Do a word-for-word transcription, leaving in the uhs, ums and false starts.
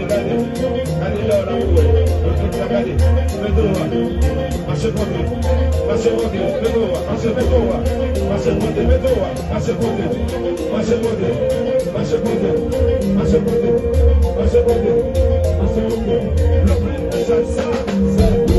Gade, gade lè w la pou wè. Yo tout la gade. Mete w a. Mache konte. Mache konte. Mete w a. Mache, mete w a. Mache konte. Mete w a. Mache konte. Mache konte. Mache konte. Mache konte. Mache konte. Mache konte. Lòt sa, sa, sa.